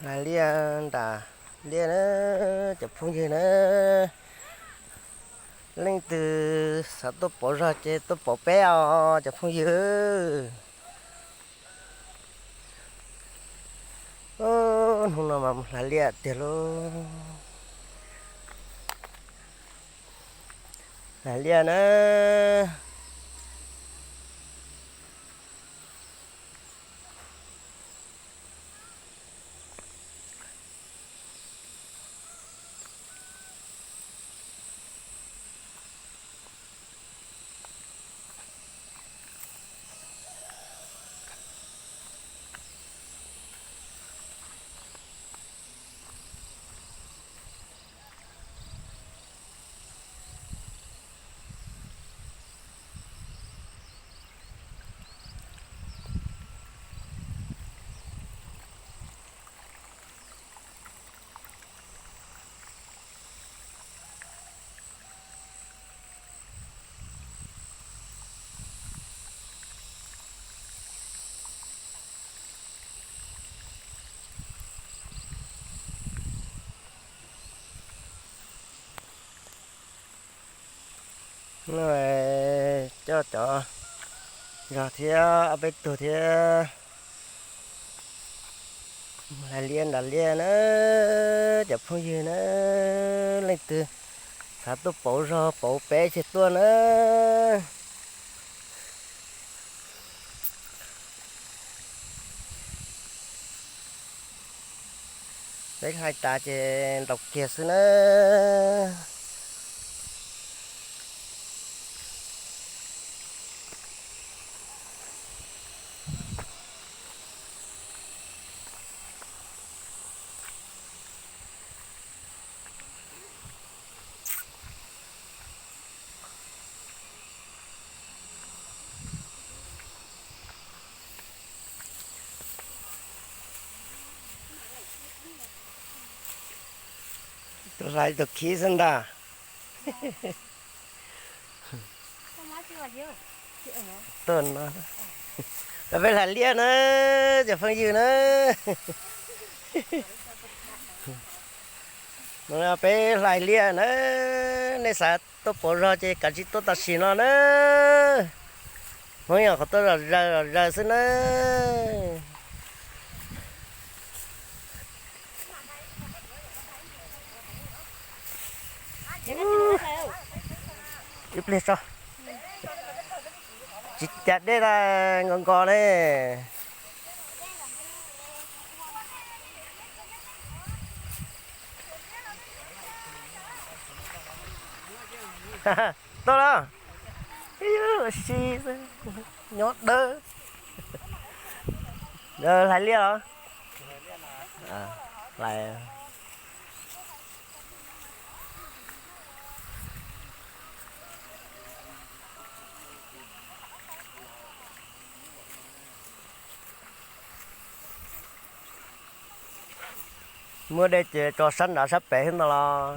Hlais liaj nram liaj na, cov phooj ywg na. Leej twg xav tuaj pauv zog ces tuaj pauv peb os cov phooj ywg. Hnub no mas mus hlais liaj tiag lauj. Hlais liaj na. Coj cov zog thiab ob peb tug thiab. Hlais liaj nram liaj na, cov phooj ywg na, leej twg xav tuaj pauv zog pauv peb ces tuaj na. Peb hlais tas ces ntaus kiag xwb na. Tus hlais tus khib xwb ntag. Tuaj no, peb hlais liaj na, cov phooj ywg na. No peb hlais liaj na, nej xav tuaj pauv zog ces kav tsij tuaj tam sim no na. Hmoob yog qhov tuaj zom zaws zom zaws xwb na. Ib pliag tso. Tsis cas dej tas nkos nkos ne. Tuaj los. Si xwb, nyob dawb. Hlais liaj los? Hlais. Muaj dej ces tso sab nrad sab pem xwb ntag los.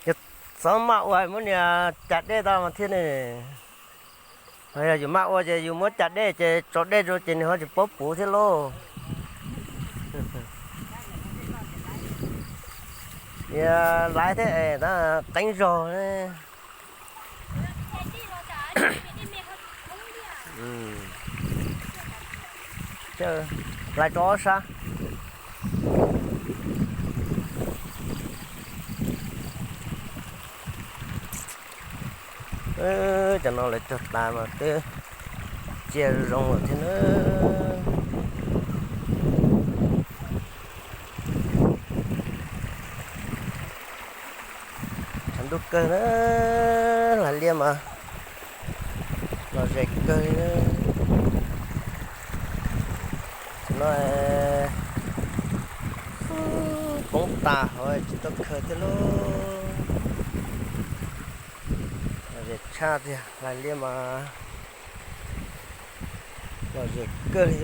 Yog txhob maj ua muab niag cas dej tau mas thiaj ne. Yog yus maj ua ces yus muab cas dej ces tso dej rau ces nws ho tsis paub puv thiab lauj. Laiv thiab es qeeb zog. Laiv rau ob sab. Cov no lawv cog tas mas twb cia zoo lawm thiab na. Tshav ntuj kawg na, hlais liaj mas lom zem kawg li. Tam no poob tas hauv tsis tau khaws thiab lauj. Lom zem tshaj tiag, hlais liaj mas lom zem kawg li.